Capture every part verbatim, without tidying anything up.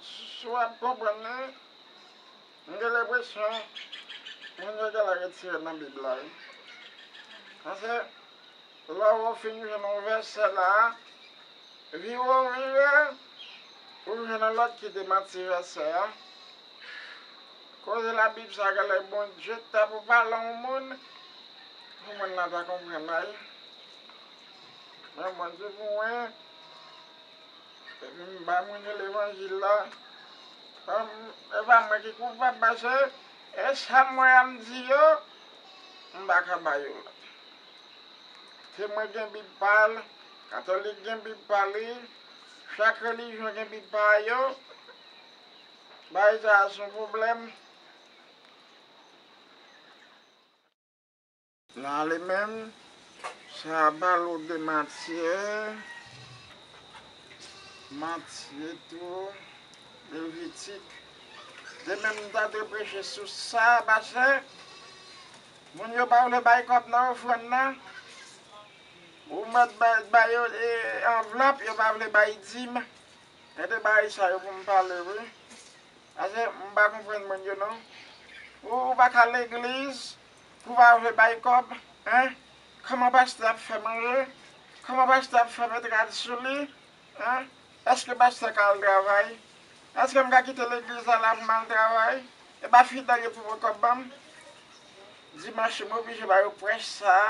Si w ap konprann li, m gen lenpresyon moun yo genlè retire nan Bib la, wi. Paske lè w fin jwenn yon vèsè la, vire w vire, ou jwenn yon lòt ki demanti vèsè a. Koze Labib sa genlè Bondye ta pou pale yon moun, pou moun nan ta konprann la, wi. Men Bondye pou mwen, epi m ba moun yo levanjil la. An, e pa mwen ki koupab, paske e sa m wè a m di yo, m pa ka ba yo l. Temwen gen Bib pa l, katolik gen Bib pa li, chak relijyon gen Bib pa yo. Bagay sa a se yon pwoblèm. Nan li menm, sa a pale w de Matye, Matye tou, Levitik. Demen m ta dwe preche sou sa, paske moun yo pa vle bay kòb nan ofrann nan. Ou mèt bay, bay yo, e, anvlòp, yo pa vle bay dim. Gen de bagay sa yo pou m pale, wi. Paske m pa konprann moun yo, non. Ou, ou pa ka legliz pou w pa vle bay kòb, en? Kòman pastè ap fè manje? Kòman pastè ap fè mete rad sou li, en? Èske pastè ka al travay? Èske m ka kite legliz la la pou m al travay? E pa fidèl yo pou pran kòb ban m? Dimanch, m oblije ba yo prèch sa a.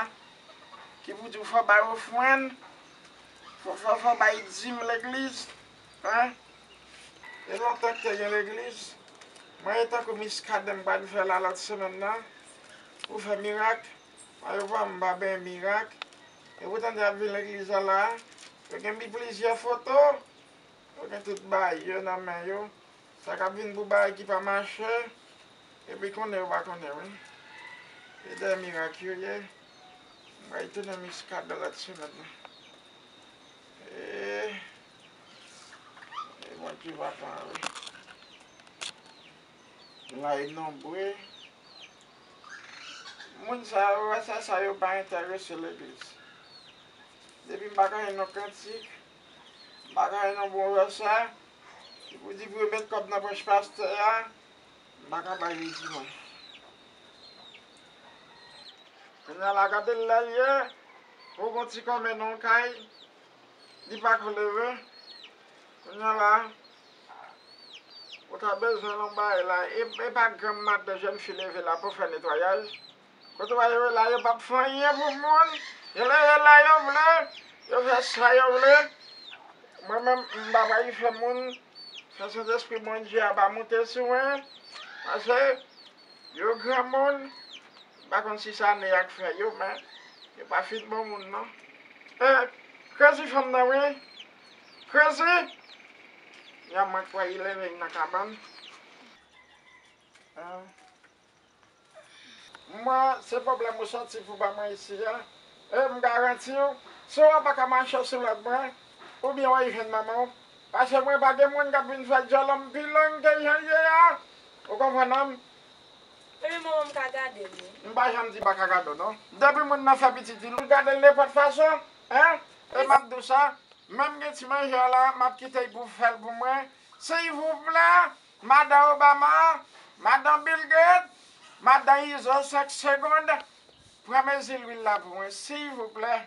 Ki pou di w fò w bay ofrann, fò, fò, fò w bay dim legliz, en? E lontan ki te gen legliz, mwen e tankou Miskaden m pral fè la lòt semèn nan, pou fè mirak, pa yo pa m pa benyen mirak, e poutan y ap vin legliz la la, yo gen plizyè foto, yo gen tout bagay yo nan men yo. Sa k ap vin pou bagay ki pa mache, epi konnen yo pa konnen, wi. E dèyè mirak yo ye. M pral tounen Miskaden lòt semèn nan. E, e Bondye papa, wi. Lay nonbre. Moun sa yo, wè sa, sa yo pa enterese legliz. Depi m pa ka jwenn yon kantik, m pa ka jwenn yon bon vèsè, ki pou di pou yo met kòb nan pòch pastè a, m pa ka bay li dimanch. Kounye a la, gade lè l ye, ou gon ti kòmè nan yon kay, li pa ko leve. Kounye a la, ou ta bezwen nan bagay la, e, e pa granm maten jèn fi leve la pou fè netwayaj. Kote w a yo la, yo p ap fè anyen pou moun. Yo leve la yo vle, yo fè sa yo vle. Mwen menm, m pa pral fè moun fè Sentespri Bondye a pa moute sou mwen. Paske yo granmoun, m pa konn si sa ane a k fè yo, men yo pa fin bon moun, non. E, krezi fanm nan, wi. Krezi! Ya mwen kwè li leve nan kabann. Ah. Mwen, se pwoblèm ou sòti pou ba mwen isi a. E m garanti w, si w pa ka mache sou lòd mwen, oubyen w al jwenn manman w, paske mwen pa gen moun k ap vin fè dyòl m pi long ke jan l ye a. Ou konprann non? Epi manman m ka gade m, wi. M pa janm di pa ka gade w, non. Depi moun nan fè pitit li, l gade l nenpòt fason, en? E m ap di w sa, menm gen ti manje a la, m ap kite l pou fè l pou mwen. Silvouplè, Madan Obama, Madan Bill Gates, Madan Izo senk segonn, pran mezi lwil la pou mwen, silvouplè.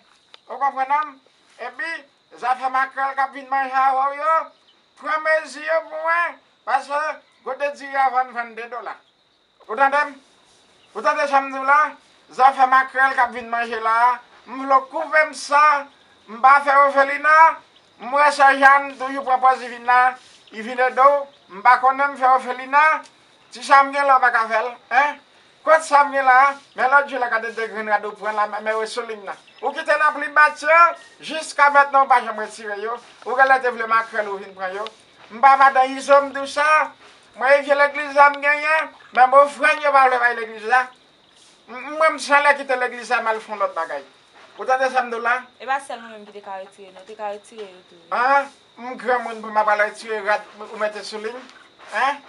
Ou konprann non? Epi, zafè makrèl k ap vin manje avè w yo, pran mezi yo pou mwen, paske goute diri a vann vann de dola. Ou tande m? Ou tande sa m di w la? Zafè makrèl k ap vin manje la a, m vle w koupe m sa, m pa fè ofelina, m wè sè Jàn toujou pran pòz li vin la, li vin ede w, m pa konnen m fè ofelina, ti sa m gen la w pa ka fè l, en? Kot sa m gen la a? Men lòt jou la gade de grenn rad ou pran la, men yo sou liy nan. Ou kite lapli bat yo, jiska mentnan ou pa janm retire yo, ou genlè te vle makrèl ou vin pran yo. M pa madan Izo, m di w sa. Mwen, e vye legliz la m genyen, menm ofrann yo pa vle bay legliz la. M, mwen, m sanlè kite legliz la, m al fè yon lòt bagay. Ou tande sa m di w la? E pa sèl mwen menm ki te ka retire, non. Ou te ka retire yo tou, wi. An? M granmoun pou m ap al retire rad ou mete sou li m? En?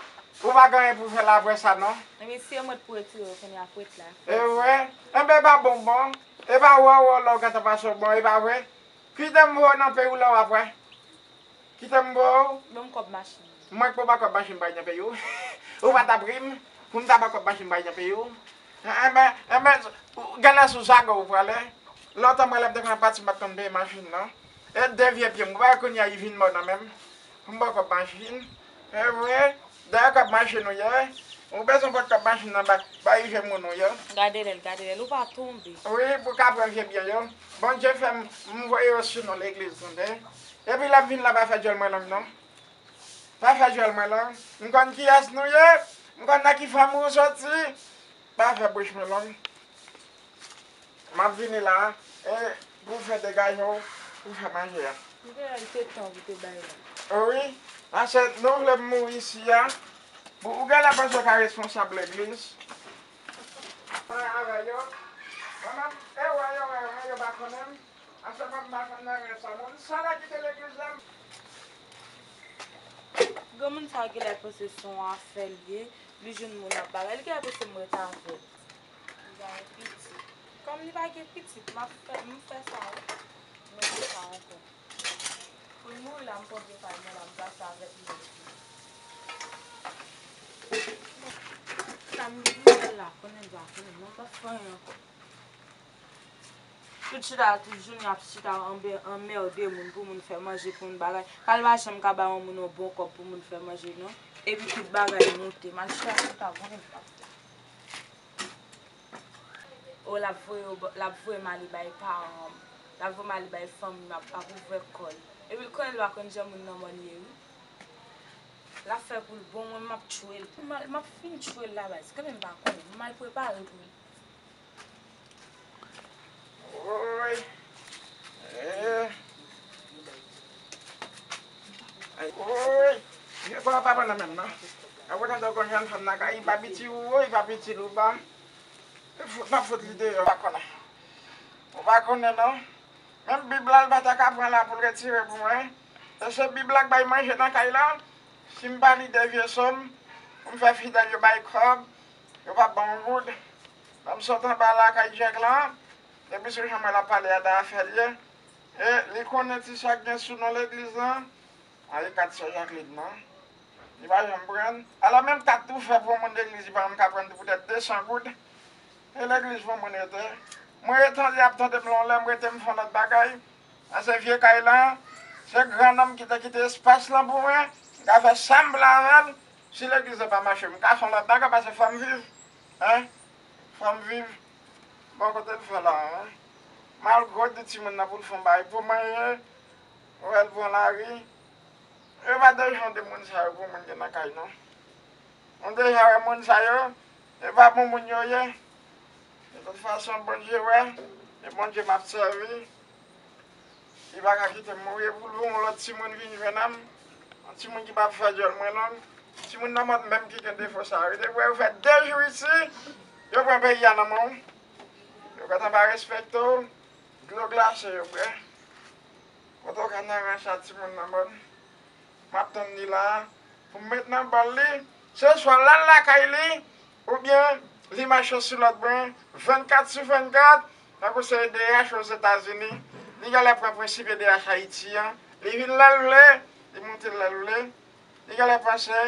Ou pa gen anyen pou fè la apre sa, non? Ebyen, si e mwen t pou retire yo, kounye a pou et la. E vre? Enben, e pa bonbon. E pa wè w wè w lè w gentan pase w bon, e pa vre? Kite m voye w nan peyi w la w ap wè. Kite m ba w. Ban m kòb machin. Mwen k pou ba kòb machin m pa gen peyi w. Ou pa t ap ri m pou m ta ba kòb machin m pa gen peyi w. Enben, enben, ou- gade sou zago ou prale. Lontan mwen lè m te konn ap pati m pa t konn peye machin nan. E de vye pye m, ou pa wè kounye a li vin mò nan men m. Pou m ba w kòb machin. E vre, dèyè kòb machin ou ye. Ou bezwen pot kòb machin nan ba, ba rive moun ou yo. Gade lè l, gade lè l, ou pa tonbe. Wi, pou ka pran vye byen yo. Bondye fè m, m voye yo sou non legliz, tande. Epi lè m vin la, pa fè djòl mwen long non. Pa fè djòl mwen long. M konn kiyès nou ye. M konn nan ki fanmi ou soti. Pa fè bouch mwen long. M ap vini la, e pou w fè degaje w, pou w fè manje a. M te wè l te tan pou te bay la. O wi, paske nou vle m mouri isi a. Pou ou genlè panse w ka responsab legliz. Mwen avè yo. Mwen menm, e wè yo, wè mwen, yo pa konnen m. Paske mwen m pa konn nan rèv sa non. Sa la kite legliz la. Granmoun sa genlè panse se yon afè l ye, li jwenn moun ap bagay, li genlè panse m ret avè l. Li pa gen pitit. Kòm li pa gen pitit, m ap fè, m fè sa wi. M fè sa ankò. Pou l mouri la, m pa vle pa l, mwen la, m pase avèk li. Sa m di pou l la, konnen l pa konnen, mwen pa fè anyen ankò. Tout chita, tout jounen ap chita anbe- anmède moun pou moun fè manje, pou moun bagay. Kal pa janm ka ba yon moun yon bon kòb pou moun fè manje, non. Epi tout bagay moute. M al chita, chita, bon, m pa fè. O, l ap voye yo ba- l ap voye m ale bay paran m. L ap voye m ale bay fanmi m, ap, ap ouvè kò l. Epi l konnen l pa konn jan moun nan mòn ye, wi. L ap fè pou l bon, mwen, m ap tchwe l. M al- m ap fin tchwe l la, baz. Konnen m pa konnen. M al prepare pou l. Woy. Eh. Ay, woy. Vye kò a pa pran nan menm, non. Apre tande w konn jwenn fanm nan kay, li pa piti ou wo, li pa piti l ou ba. Fout, m ap fout li deyò, ou pa konnen. Ou pa konnen, non. Menm Bib la, l pa ta ka pran la pou l retire pou mwen. E se Bib la k bay manje nan kay la. Si m pa li de vye sòm, pou m fè fidèl yo bay kòb, yo p ap ban m yon goud. Lè m sot anba lakay Djèk lan, depi sou jan mwen l ap pale a, de afè l ye. E li konnen ti sa k gen sou non legliz lan, a, e kat sè Jacqueline nan. Li pa janm pran. Alò, menm kat tou fè pou yon moun legliz, li pa janm ka pran tou poutèt de san goud. E legliz pou yon moun rete. Mwen rete, li ap tande m lè yon lè, m rete, m fè yon lòt bagay. Paske vye kay lan, se gran nonm ki te kite espas lan pou mwen. M ka fè sa m vle avè l. Si legliz la pa mache, m ka fè yon lòt bagay, paske fò m viv. Hein? Fò m viv. Bon, kote l fè la, hein? Malgre w di timoun nan pou l fè yon bagay pou manje, ou wè l pran lari. E pa de jan de moun sa yo pou moun gen nan kay, non. Nou deja wè moun sa yo, e pa bon moun yo ye. De tout fason, Bondye wè, e Bondye m ap sèvi. Li pa ka kite m mouri, e pou l voye yon lòt timoun vin jwenn m. Yon timoun ki p ap fè djòl mwen long. Timoun nan mòn menm ki gen defo sa yo. Depi w fè de jou isi, yo pran peyi a nan men w. Yo gentan pa respekte w. Dlo glase yo bwè. Kote w ka nan rans a timoun nan mòn? M ap tann li la a pou m met nan bòl li. Se swa l al lakay li, oubyen li mache sou lòt bwen vennkat sou vennkat, tankou se E D H Ozetazini. Li genlè pran prensip E D H Ayiti an. Li vin lè l vle, li moute lè l vle. Li genlè panse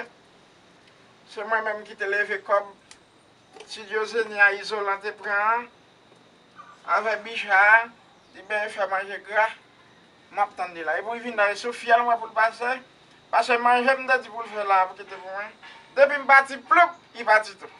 se mwen menm ki te leve kòb Ti dyozeni a izolan te pran an, avè bicha a, li benyen fè manje gra, m ap tann li la. Epi w vin la, e sou fyèl mwen pou l pase, paske manje m te di pou l fè la a pou kite pou mwen. Depi m pati, ploup, li pati tou.